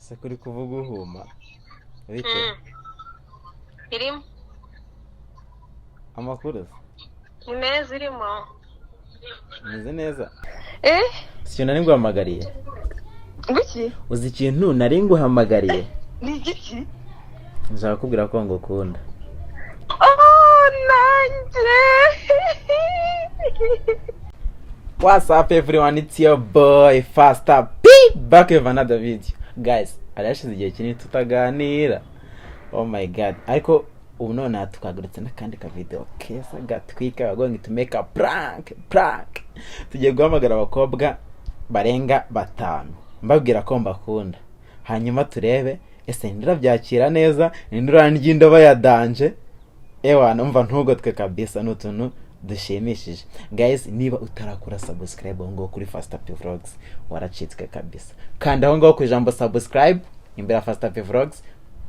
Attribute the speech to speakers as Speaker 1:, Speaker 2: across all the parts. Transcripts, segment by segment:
Speaker 1: Se kuri kuvuga uhuma bite?
Speaker 2: Irimo.
Speaker 1: Amakuru se?
Speaker 2: Ni meza, irimo.
Speaker 1: Meze neza.
Speaker 2: Eh.
Speaker 1: Si ikintu nari nguhamagariye.
Speaker 2: Ngwiki?
Speaker 1: Uzi ikintu nari nguhamagariye?
Speaker 2: Ni igiki?
Speaker 1: Nshaka kukubwira ko ngukunda.
Speaker 2: Oh, nanjye.
Speaker 1: What's up everyone, it's your boy Faster P back with another video. Guys, hari hashize igihe kinini tutaganira. Oh my God. Ariko ubu none tukagarutse n'akandi ka video keza gatwika, we're going to make a prank, prank. Tugiye guhamagara abakobwa barenga 5 mbabwira ko mbakunda. Hanyuma turebe ese ndirabyakira neza, ndirandya indobo ya danje. Ewa numva ntugotwe kabisa, n'utuntu dushimishije. Guys, niba utarakora subscribe aho ngaho kuri Faster P Vlogs waracitswe kabisa. Kanda aho ngaho ku ijambo subscribe imbere ya Faster P Vlogs,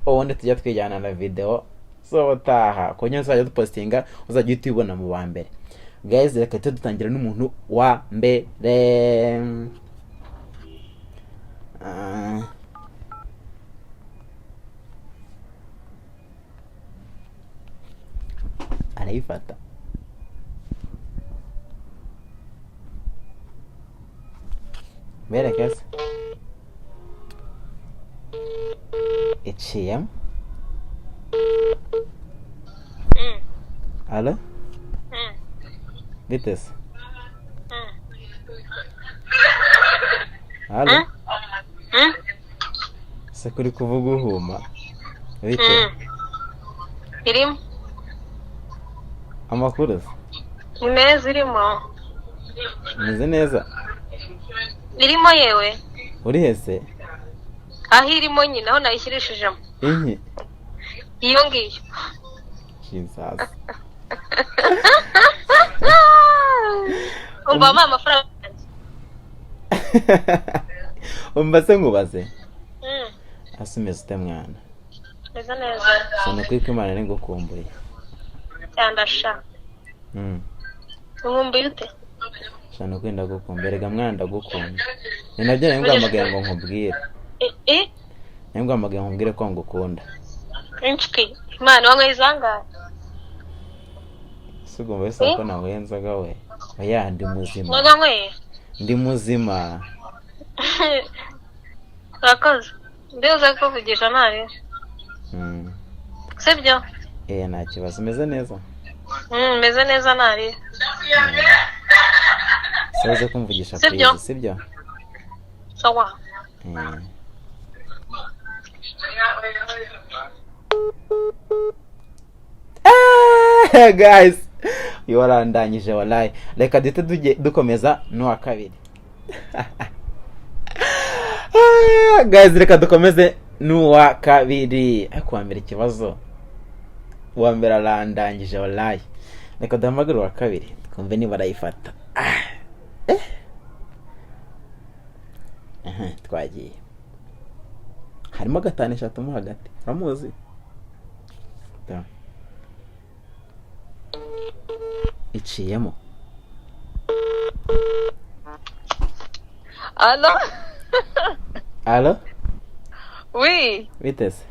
Speaker 1: ubundi tujya twijyana na video z'ubutaha. Ku buryo tuzajya dupostinga uzajya uhita ubibona mu wa mbere. Guys, reka tujye dutangira n'umuntu wa mbere. Arayifata. Bereke se. Iciyemo. Alo? Bite se? Alo? Se kuri kuvuga uhuma bite?
Speaker 2: Irimo.
Speaker 1: Amakuru se?
Speaker 2: Ni meza, irimo.
Speaker 1: Meze neza.
Speaker 2: Irimo yewe.
Speaker 1: Uri he se?
Speaker 2: Aho irimo nyine, aho nayishyirishijemo.
Speaker 1: Inki?
Speaker 2: Iyo ngiyo.
Speaker 1: Jesus.
Speaker 2: Umva wampaye amafaranga yanjye.
Speaker 1: Umva se nkubaze. Asumize ute mwana?
Speaker 2: Meze neza.
Speaker 1: Cyane kuko Imana nigukumbuye.
Speaker 2: Cyandasha. Nkumbuye ute?
Speaker 1: Cyane ko ndagukumbuye, erega mwana ndagukunda. Ni nabyo nari nguhamagaye ngo nkubwire.
Speaker 2: Eh?
Speaker 1: Nari nguhamagaye ngo nkubwire ko ngukunda.
Speaker 2: Inshwi. Imana wanyweye izangahe?
Speaker 1: Se ugomba bisaba ko nanyweye inzoga we? Oya ndi muzima.
Speaker 2: Wanyweye?
Speaker 1: Ndi muzima.
Speaker 2: Urakoze. Ndibuze kukuvugisha ntari. Sibyo?
Speaker 1: Eh, nta kibazo, umeze neza?
Speaker 2: Meze neza ntari.
Speaker 1: Sibaze kumvugisha
Speaker 2: Sibyo?
Speaker 1: please, sibyo?
Speaker 2: Sawa.
Speaker 1: Guys, uyu warandangije wallahi. Reka duhite dukomeza n'uwa kabiri. Guys, reka dukomeze n'uwa kabiri. Ariko uwa mbere ikibazo, uwa mbere arandangije wallahi. Reka duhamagare uwa kabiri twumve niba arayifata. Twagiye. Harimo 5 3 mo hagati. Uramuzi? Iciyemo.
Speaker 2: Allo?
Speaker 1: Allo?
Speaker 2: Oui.
Speaker 1: Bite se?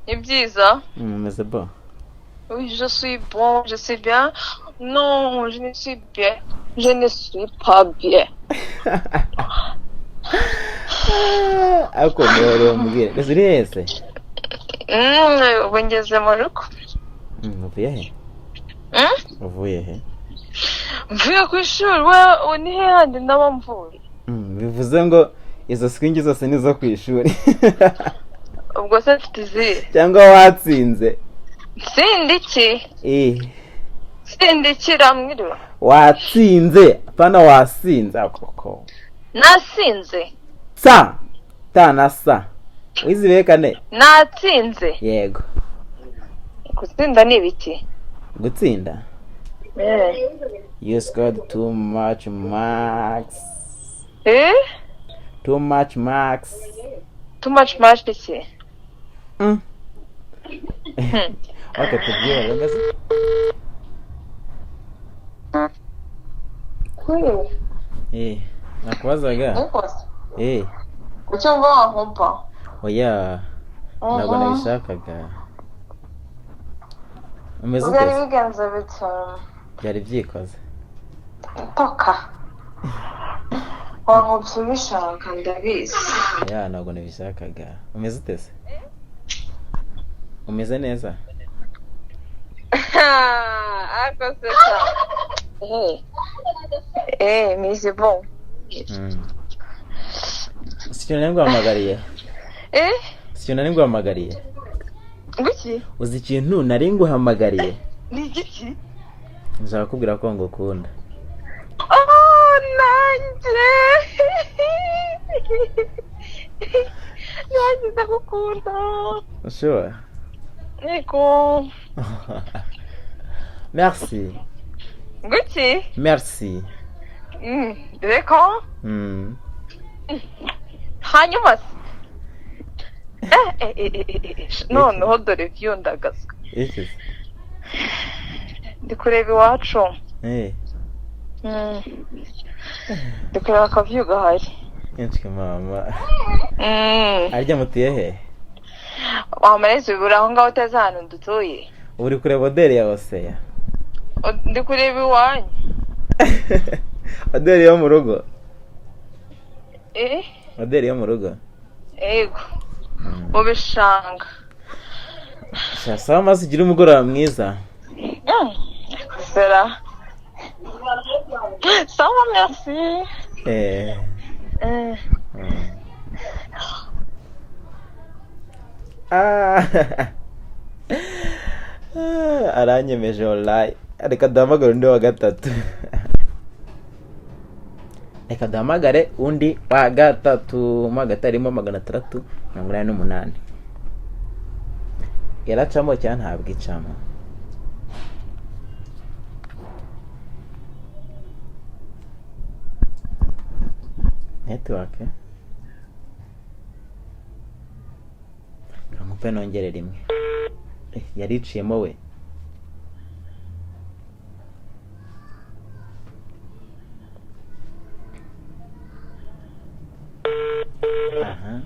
Speaker 2: Ni byiza.
Speaker 1: Meze bon.
Speaker 2: Oui, je suis bon, je suis bien. Non, je ne suis bien. Je ne suis pas bien.
Speaker 1: Ariko mbere umbwire, ese uri he se?
Speaker 2: Ubu ngeze mu rugo.
Speaker 1: Uvuye he? Uvuye he?
Speaker 2: Mvuye ku ishuri, we ni he handi ndaba mvuye?
Speaker 1: Bivuze ngo izo swingi zose ni izo ku ishuri.
Speaker 2: Ubwo se mfite izihe?
Speaker 1: Cyangwa watsinze?
Speaker 2: Ntsinda iki? Ntsinda iki ramwiriwe?
Speaker 1: Watsinze, apana wasinze koko.
Speaker 2: Nasinze.
Speaker 1: Sa ta na sa. Wizibekane?
Speaker 2: Natsinze.
Speaker 1: Yego.
Speaker 2: Gutsinda ni ibiki?
Speaker 1: Gutsinda? You scored too much marks.
Speaker 2: Eh?
Speaker 1: Too much marks.
Speaker 2: Too much marks iki?
Speaker 1: Okay, tubyibare mbese.
Speaker 2: Kuri.
Speaker 1: Nakubazaga.
Speaker 2: Nkukoze.
Speaker 1: Eh.
Speaker 2: Kuki wumva wankumpa?
Speaker 1: Oya, ntabwo nabishakaga. Umeze ute
Speaker 2: Byari
Speaker 1: se?
Speaker 2: bigenze bityo.
Speaker 1: Byari byikoze.
Speaker 2: Toka. Wankubye ubishaka, ndabizi.
Speaker 1: Oya, ntabwo nabishakaga. Umeze ute se? Umeze neza?
Speaker 2: Ariko se ça. Eh, mais c'est bon.
Speaker 1: Si ikintu nari nguhamagariye.
Speaker 2: Eh?
Speaker 1: Si ikintu nari nguhamagariye.
Speaker 2: Ngwiki?
Speaker 1: Uzi ikintu nari nguhamagariye?
Speaker 2: Ni igiki?
Speaker 1: Nshaka kukubwira ko ngukunda.
Speaker 2: Oh, nanjye! Nanjye ndagukunda.
Speaker 1: Sure?
Speaker 2: Yego.
Speaker 1: Merci.
Speaker 2: Ngwiki?
Speaker 1: Merci.
Speaker 2: Reka. Hanyuma se? Eh, eh, eh, eh, eh, eh. Noneho dore view ndagazwa.
Speaker 1: Iki se?
Speaker 2: Ndi kureba iwacu. Ndi kureba akaview gahari.
Speaker 1: Inshwi mama. Arya mutuye he?
Speaker 2: Wamareze uri aho ngaho utazi ahantu dutuye.
Speaker 1: Ubu uri kureba oderi ya Oseya.
Speaker 2: Ndi kureba iwanyu.
Speaker 1: Oderi yo mu rugo.
Speaker 2: Eh?
Speaker 1: Oderi yo mu rugo.
Speaker 2: Yego. Mu bishanga.
Speaker 1: Sha, sawa, maze ugire umugoroba mwiza.
Speaker 2: Sera. Sawa, merci.
Speaker 1: Ah. Ah, aranyemeje wallahi. Reka duhamagare undi wa gatatu. Reka duhamagare undi wa gatatu. Mo hagati harimo 688. Iracamo cyangwa ntabwo icamo? Network. Kamupe nongere rimwe. Yariciyemo we. Aha.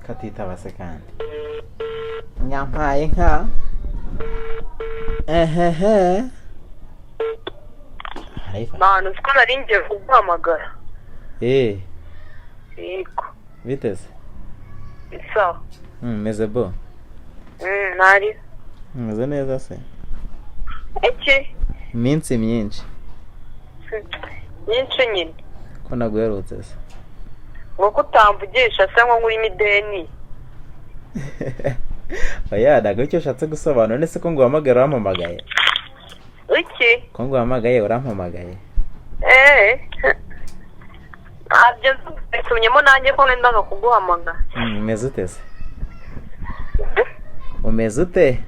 Speaker 1: Katitaba se kandi. Nyampaye nka. Ehehe. Arayifashe.
Speaker 3: Manu, uzi ko nari ngiye kuguhamagara? Yego.
Speaker 1: Biteze.
Speaker 3: Sawa.
Speaker 1: Meze bo.
Speaker 3: Nari.
Speaker 1: Meze neza se.
Speaker 3: Iki?
Speaker 1: Iminsi myinshi.
Speaker 3: Myinshi nyine.
Speaker 1: Ko naguherutse se.
Speaker 3: Ngo kutamvugisha se ngo ngurimo ideni.
Speaker 1: Oya, ntabwo icyo ushatse gusobanura nese ko nguhamagara urampamagaye.
Speaker 3: Iki?
Speaker 1: Ko nguhamagaye urampamagaye.
Speaker 3: Ntabyo bitumyemo nanjye ko nendaga kuguhamagara.
Speaker 1: Umeze ute se? Umeze ute?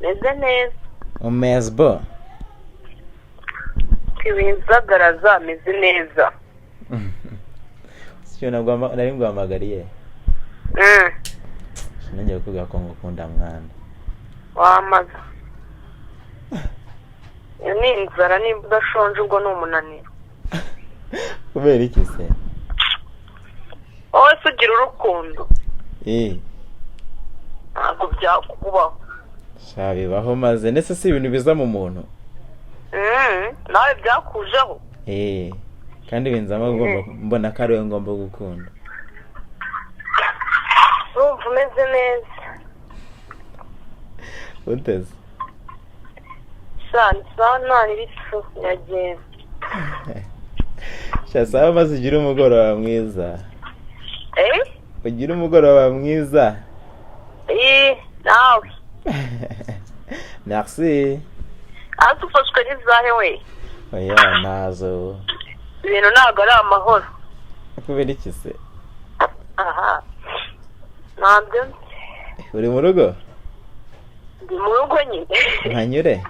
Speaker 3: Meze neza.
Speaker 1: Umeze bo.
Speaker 3: Ibinzagaraza meze neza.
Speaker 1: Sicyo nari nguhamagariye. Nongeye kukubwira ko ngukunda mwana.
Speaker 3: Wamaze. Iyo ni inzara, nimba udashonje ubwo ni umunaniro.
Speaker 1: Kubera iki se?
Speaker 3: Wowe se ugira urukundo? Ntabwo byakubaho.
Speaker 1: Sha, bibaho maze, ndetse si ibintu biza mu muntu.
Speaker 3: Nawe byakujeho?
Speaker 1: Kandi binzamo mbona ko ari we ngomba gukunda.
Speaker 3: Urumva umeze neza?
Speaker 1: Uteze.
Speaker 3: Sha, ni sawa, nta n'ibipfu nyagenda.
Speaker 1: Sha, sawa, maze ugire umugoroba mwiza. Ugire umugoroba mwiza.
Speaker 3: Nawe.
Speaker 1: Merci.
Speaker 3: Hasi ufashwe n'izahe we?
Speaker 1: Oya, nazo.
Speaker 3: Ibintu ntabwo ari amahoro.
Speaker 1: Kubera iki se?
Speaker 3: Aha. Ntabyo.
Speaker 1: Uri mu rugo?
Speaker 3: Ndi mu rugo nyine.
Speaker 1: Nkanyure?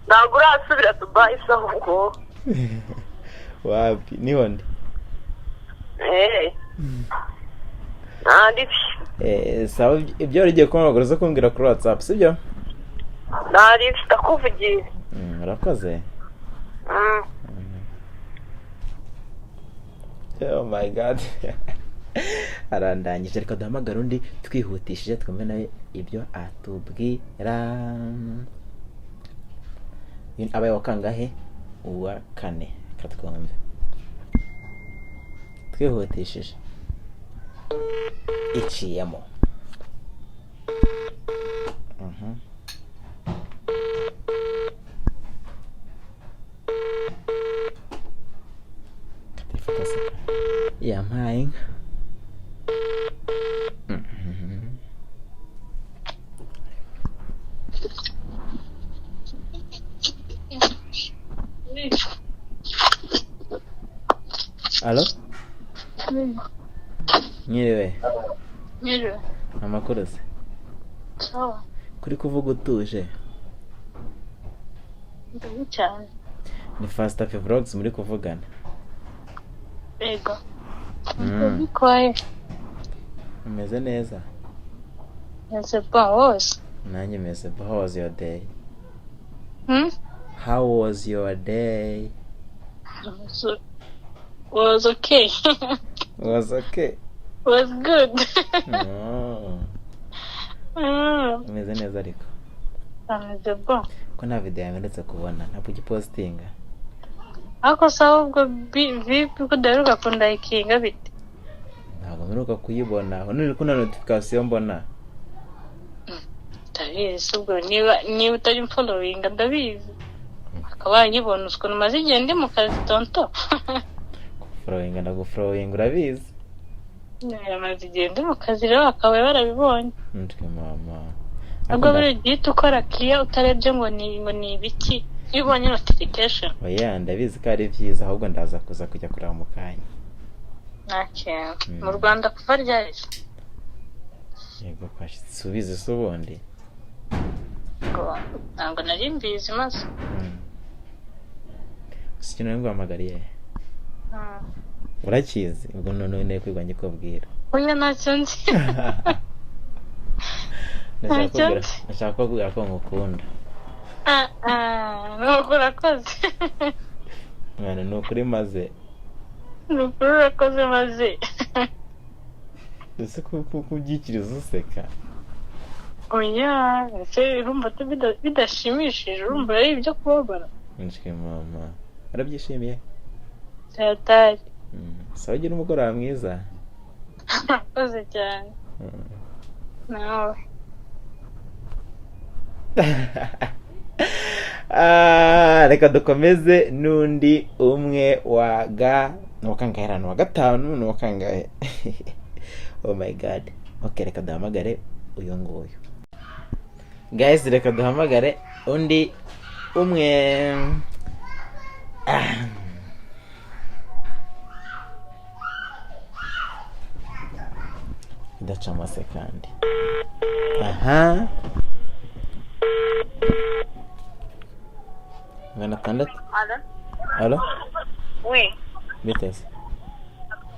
Speaker 3: Ntabwo urasubira Dubai se ahubwo?
Speaker 1: Wapi, niho ndi.
Speaker 3: Nta
Speaker 1: Sawa, ibyo wari ugiye kumpamagara uza kumbwira kuri WhatsApp, sibyo?
Speaker 3: Ntari ndakuvugira.
Speaker 1: Urakoze. Oh my God, arandangije. Reka duhamagare undi twihutishije, twumve nawe ibyo atubwira. Uyu abaye wa kangahe? Uwa kane. Reka twumve twihutishije, iciyemo. Katifata se yampaye inka. Alo, mwiriwe.
Speaker 2: Mwiriwe.
Speaker 1: Amakuru se?
Speaker 2: Sawa.
Speaker 1: Kuri kuvuga utuje?
Speaker 2: Ndabi cyane.
Speaker 1: Ni Fasta P Vlogs muri kuvugana.
Speaker 2: Yego. Ndabikwaye.
Speaker 1: Umeze neza?
Speaker 2: Meze bon wose.
Speaker 1: Nanjye meze. How was your day?
Speaker 2: Hmm?
Speaker 1: How was your day?
Speaker 2: Was okay.
Speaker 1: Was okay.
Speaker 2: Was good.
Speaker 1: No. Umeze neza ariko?
Speaker 2: Ameze bon.
Speaker 1: Ko nta video yawe ndetse kubona, ntabwo ugipostinga.
Speaker 2: Ariko se ahubwo vipi ko udaheruka kundayikinga bite?
Speaker 1: Ntabwo mperuka kuyibona. None ko nta notification mbona.
Speaker 2: Ndabizi ubwo niba utari mfollowinga, ndabizi. Akaba yanyibona ukuntu maze igihe ndi mu kazi, tonto.
Speaker 1: Followinga, ndagufollowinga, urabizi.
Speaker 2: Amaze igihe ndi mu kazi rero, bakaba barabibonye.
Speaker 1: Ntwe mama.
Speaker 2: Ubwo buri gihe uhita ukora kiriya utarebye ngo ni ibiki iyo ubonye notification.
Speaker 1: Oya, ndabizi ko ari byiza, ahubwo ndaza kuza kujya kureba mu kanya.
Speaker 2: Nta kintu.
Speaker 1: Mm.
Speaker 2: Mu Rwanda kuva ryari?
Speaker 1: Yego, subize se ubundi.
Speaker 2: Ngo ntabwo nari mbizi maze.
Speaker 1: Si ikintu nari nguhamagariye. Urakizi ubwo noneho ntari kwigwa ngikubwira.
Speaker 2: Oya, ntacyo nzi.
Speaker 1: Ndashaka
Speaker 2: Ntacyo
Speaker 1: kubwira,
Speaker 2: nzi.
Speaker 1: ndashaka kubwira ko ngukunda.
Speaker 2: Ah, ah, nuko urakoze.
Speaker 1: Mwana, ni ukuri maze.
Speaker 2: Ni ukuri urakoze maze.
Speaker 1: Ese kubyikiriza useka?
Speaker 2: Oya, ese urumva bidashimishije? Urumva ari ibyo kubabara?
Speaker 1: Nshwe mama, warabyishimiye?
Speaker 2: Cyatari.
Speaker 1: Sawa, ugira umugoroba mwiza.
Speaker 2: Urakoze cyane. Nawe.
Speaker 1: Ah, reka dukomeze n'undi umwe wa ga ni uwa kangahe ra? Ni uwa gatanu, ni uwa kangahe? Oh my God. Okay, reka duhamagare uyu nguyu. Guys, reka duhamagare undi umwe. Ah. Idaca amase kandi. Aha, 600.
Speaker 3: Alo?
Speaker 1: Alo.
Speaker 3: Oui.
Speaker 1: Biteze?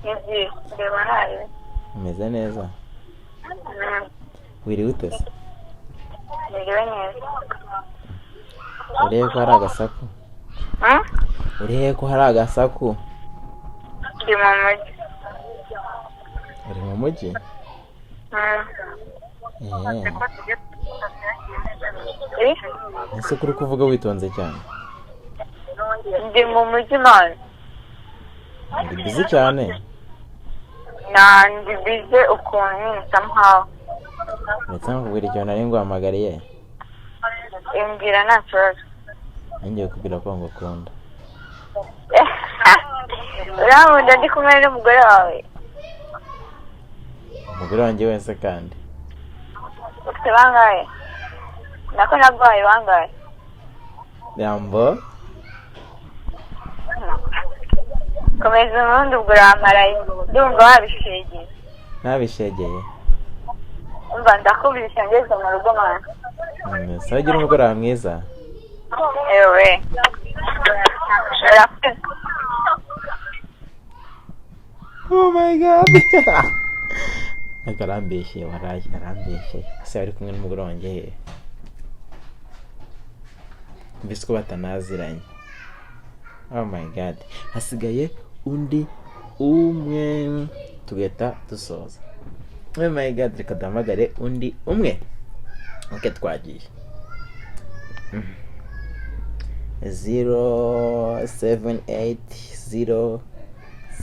Speaker 3: Ni byiza, reba nawe.
Speaker 1: Umeze neza? Wiriwe uteze?
Speaker 3: Niriwe neza.
Speaker 1: Urebe ko hari agasaku.
Speaker 3: Hmm?
Speaker 1: Urebe ko hari agasaku.
Speaker 3: Ndi mu mujyi.
Speaker 1: Uri mu mujyi?
Speaker 3: Mm.
Speaker 1: Eh,
Speaker 3: Eh?
Speaker 1: ese kuri kuvuga witonze cyane?
Speaker 3: Ndi mu mujyi, man.
Speaker 1: Uri busy cyane?
Speaker 3: Na ndi busy ukuntu nyine somehow.
Speaker 1: Ndetse nkakubwira ikintu nari nguhamagariye.
Speaker 3: Imbwira, nta kibazo.
Speaker 1: Ngiye kubwira ko ngukunda.
Speaker 3: Urankunda ndi kumwe n'umugore wawe?
Speaker 1: Umugore wanjye wese kandi.
Speaker 3: Ufite bangahe? Nako naguhaye bangahe?
Speaker 1: Yambo.
Speaker 3: Komeza ubundi, ubwo uramparaye, ndumva wabishegeye.
Speaker 1: Ntabishegeye.
Speaker 3: Umva, ndakubise ngeze mu rugo, man.
Speaker 1: Sawa, ugira umugoroba mwiza.
Speaker 3: Ewe, urakoze.
Speaker 1: Oh my God, ariko arambeshyeye, waraye, arambeshyeye. Ese ari kumwe n'umugore wanjye he? Mbese ko batanaziranye. Oh my God, hasigaye undi umwe tugahita dusoza. Oh my God, reka duhamagare undi umwe. Ok, twagiye. 0 7 8 0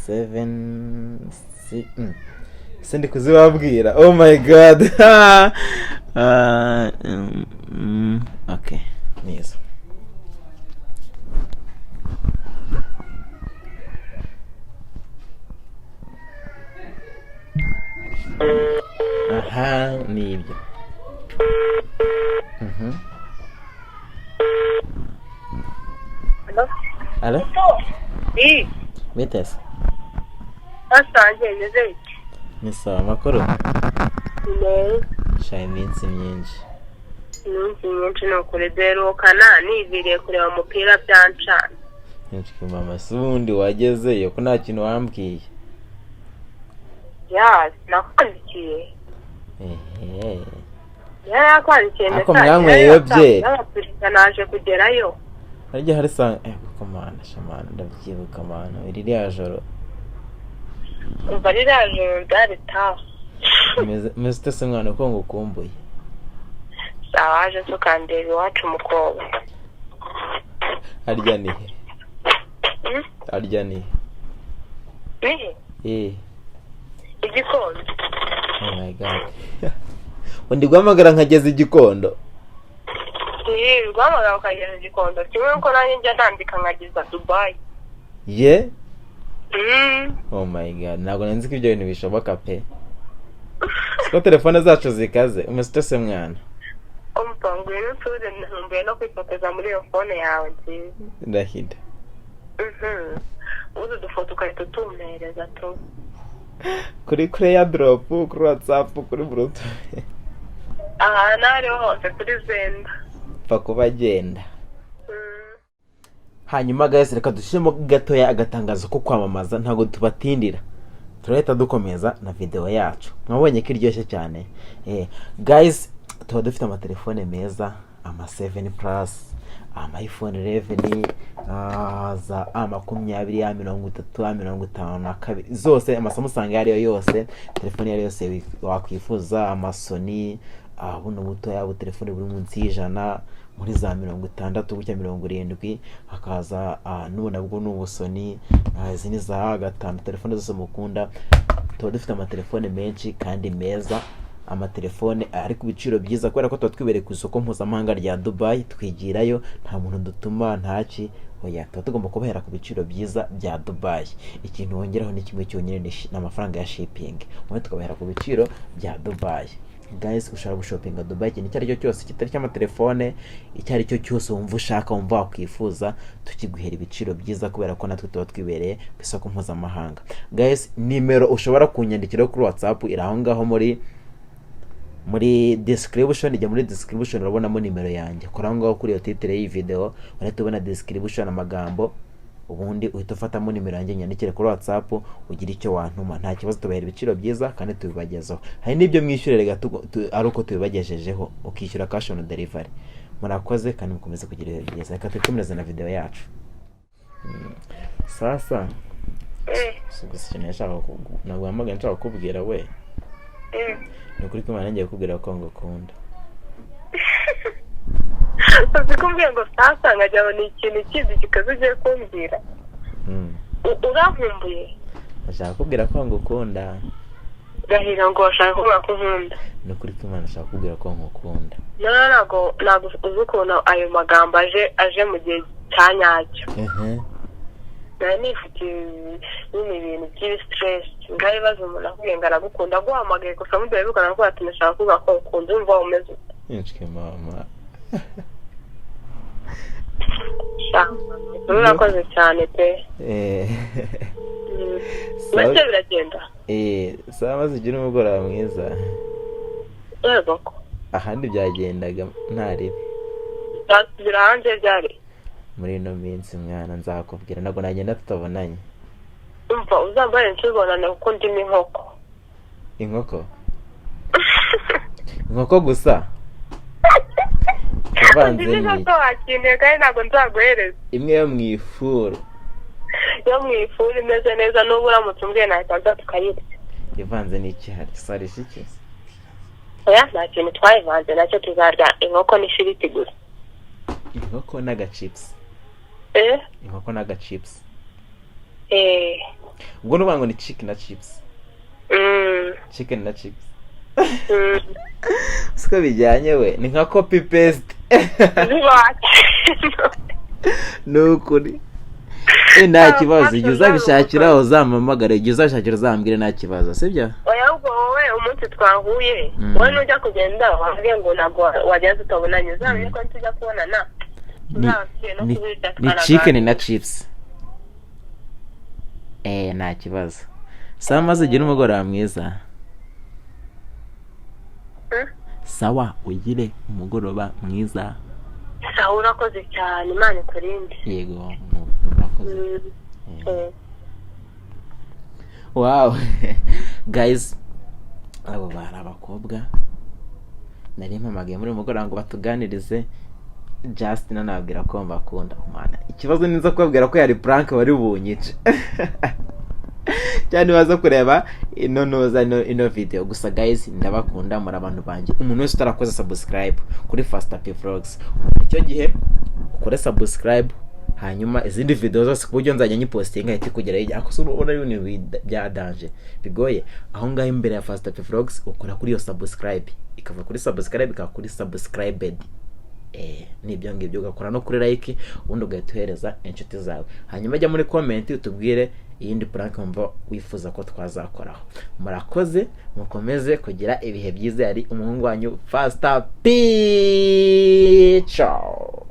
Speaker 1: 7. Sindi kuzibabwira. Oh my God. Ah, okay, nizo. Aha ni ibyo.
Speaker 3: Hello?
Speaker 1: Alo.
Speaker 3: Oui,
Speaker 1: Bite se?
Speaker 3: basangiye bimeze bite?
Speaker 1: Ni sawa, amakuru?
Speaker 3: Ni meza.
Speaker 1: Sha, iminsi myinshi.
Speaker 3: Iminsi myinshi ni ukuri, duherukana niviriye kureba umupira byancana.
Speaker 1: Nyinshi mama, si ubundi wagezeyo ko nta kintu wambwiye?
Speaker 3: Ya, nakwandikiye.
Speaker 1: Ehe.
Speaker 3: Yari yakwandikiye.
Speaker 1: Ariko mwanyweye iyo byeri?
Speaker 3: N'abaperezida naje kugerayo.
Speaker 1: Harya hari saa kuko mana shamana, ndabyibuka mana, ririya joro.
Speaker 3: Umva, ririya joro ryari tafu.
Speaker 1: Meze ute se mwana, ko ngukumbuye?
Speaker 3: Sawa, waje se ukandeba iwacu umukobwa?
Speaker 1: Harya ni he?
Speaker 3: Hmm?
Speaker 1: Harya ni he?
Speaker 3: Ni
Speaker 1: Eh.
Speaker 3: Igikondo.
Speaker 1: Oh my God, undi guhamagara nkageza Igikondo.
Speaker 3: Ni guhamagara ukageza Igikondo kimwe nuko nanjye njya nandika nkageza Dubayi.
Speaker 1: Ye.
Speaker 3: Mm.
Speaker 1: Oh my God, ntabwo nzi ko ibyo bintu bishoboka pe, siko telefone zacu zikaze. Umeze ute se mwana?
Speaker 3: Umva, ngwino usure, nkumbuye no kwifotoza muri iyo phone yawe nziza.
Speaker 1: Ndahida.
Speaker 3: Uzi udufoto ugahita utumpereza tu.
Speaker 1: Kuri AirDrop, kuri WhatsApp, kuri Bluetooth.
Speaker 3: Ahantu aho ariho hose, kuri Zenda.
Speaker 1: Pfa kuba agenda. Hanyuma guys, reka dushyiremo gatoya agatangazo ko kwamamaza, ntabwo tubatindira, turahita dukomeza na video yacu. Mwabonye ko iryoshye cyane. Guys, tuba dufite amatelefone meza, ama 7 Plus, ama iPhone 11, za A20, A30, A52, zose, ama Samsung ayo ariyo yose, telefone iyo ariyo yose wakwifuza, ama Sony, buno butoya, butelefone buri munsi y'100, muri za 60 gutya, 70, hakaza n'ubu nabwo ni ubu Sony, izi ni za A5, telefone zose mukunda. Tuba dufite amatelefone menshi kandi meza, amatelefone ari ku biciro byiza, kubera ko tuba twibereye ku isoko mpuzamahanga rya Dubai, twigirayo, nta muntu dutuma, ntaki, oya, tuba tugomba kubahera ku biciro byiza bya Dubai. Ikintu wongeraho ni kimwe cyonyine, ni amafaranga ya shipping, ubundi tukabahera ku biciro bya Dubai. Guys, ushobora gushopinga Dubai ikintu icyo ari cyo cyose kitari cy'amatelefone, icyo ari cyo cyose wumva ushaka, wumva wakwifuza, tukiguhera ibiciro byiza, kubera ko natwe tuba twibereye ku isoko mpuzamahanga. Guys, nimero ushobora kunyandikiraho kuri WhatsApp iri aho ngaho muri description. Ijya muri description, urabonamo nimero yanjye. Kora aho ngaho kuri iyo titre y'iyi video, urahita ubona description, amagambo, ubundi uhita ufatamo nimero yanjye, nyandikire kuri WhatsApp, ugire icyo wantuma, nta kibazo. Tubahera ibiciro byiza kandi tubibagezaho. Hari n'ibyo mwishyura rega ari uko tubibagejejeho, ukishyura cash on delivery. Murakoze kandi mukomeze kugira ibihe byiza. Reka twikomereze na video yacu. Sasa si gusa ikintu yashaka, ntabwo wahamagaye nshaka kukubwira we. Ni ukuri ko Imana, ngiye kukubwira ko ngukunda.
Speaker 3: Uzi kumbwira ngo sasa, nkagira ngo ni ikintu kindi gikaze ugiye kumbwira. Urankumbuye?
Speaker 1: Ndashaka kukubwira ko ngukunda.
Speaker 3: Gahira ngo washaka kuvuga ko unkunda.
Speaker 1: Ni ukuri ko Imana, ashaka kukubwira ko ngukunda.
Speaker 3: No, ntabwo uzi ukuntu ayo magambo aje mu gihe cya nyacyo. Nari nifitiye nyine ibintu by'ibi stress, ngaho ibibazo, umuntu akubwiye ngo aragukunda, aguhamagaye gusa mudaherukana, aravuga ati ndashaka kuvuga ko ukunda, urumva umeze ute?
Speaker 1: Inshwi mama.
Speaker 3: Sha, urakoze cyane pe.
Speaker 1: Sawa.
Speaker 3: Mbese biragenda.
Speaker 1: Sawa, maze ugire umugoroba mwiza.
Speaker 3: Yego ko.
Speaker 1: Ahandi byagendaga ntaribi.
Speaker 3: Nzasubira hanze byari?
Speaker 1: Muri ino minsi mwana, nzakubwira, ntabwo nagenda tutabonanye.
Speaker 3: Umva, uzambare ntitubonane kuko ndimo inkoko.
Speaker 1: Inkoko? Inkoko gusa? Ivanze
Speaker 3: Nzi neza
Speaker 1: n'iki?
Speaker 3: ko wakintuye kandi ntabwo nzaguhereza.
Speaker 1: Imwe yo mu ifuru.
Speaker 3: Yo mu ifuru imeze neza, n'ubu uramutse umbwiye nahita nza tukayirya.
Speaker 1: Ivanze n'iki? Hari sarisha iki?
Speaker 3: Oya, nta kintu twayivanze nacyo, tuzarya inkoko n'ifiriti gusa.
Speaker 1: Inkoko n'agachips.
Speaker 3: Eh.
Speaker 1: Inkoko n'agachips.
Speaker 3: Eh.
Speaker 1: Ubwo nuvuga ngo ni chicken na chips. Chicken na chips. Siko bijyanye we, ni nka copy paste.
Speaker 3: Zibakintu.
Speaker 1: Ni ukuri. Nta kibazo, igihe uzabishakira uzampamagare, igihe uzabishakira uzambwire, nta kibazo, sibyo?
Speaker 3: Oya, ahubwo wowe umunsi twahuye, wowe nujya kugenda wambwiye ngo ntabwo wagenda tutabonanye, uzamenye ko nitujya kubonana tuzaba tugiye no kubirya.
Speaker 1: Ni chicken na chips. Nta kibazo. Sawa, maze ugire umugoroba mwiza. Sawa, ugire umugoroba mwiza.
Speaker 3: Sawa, urakoze cyane, Imana ikurinde.
Speaker 1: Yego, murakoze. Wow, guys, abo bari abakobwa nari mpamagaye muri uyu mugoroba ngo batuganirize. Just nanababwira ko mbakunda. Mana, ikibazo niza kubabwira ko yari prank bari bunyice cyane, baza kureba ino noza ino video. Gusa guys, ndabakunda, muri abantu banjye. Umuntu wese utarakoze subscribe kuri Fast P Vlogs, icyo gihe ukore subscribe, hanyuma izindi video zose ku buryo nzajya nyipostinga ihita ikugeraho igihe. Ariko se urabona ibintu bya danger bigoye aho ngaho imbere ya Fast P Vlogs, ukora kuri iyo subscribe, ikava kuri subscribe ikaba kuri subscribed. Nibyo ngibyo, ugakora no kuri like, ubundi ugahita uhereza inshuti zawe. Hanyuma jya muri comment utubwire iyindi prank wumva wifuza ko twazakoraho. Murakoze, mukomeze kugira ibihe byiza. Yari umuhungu wanyu Fasta P. Ciao.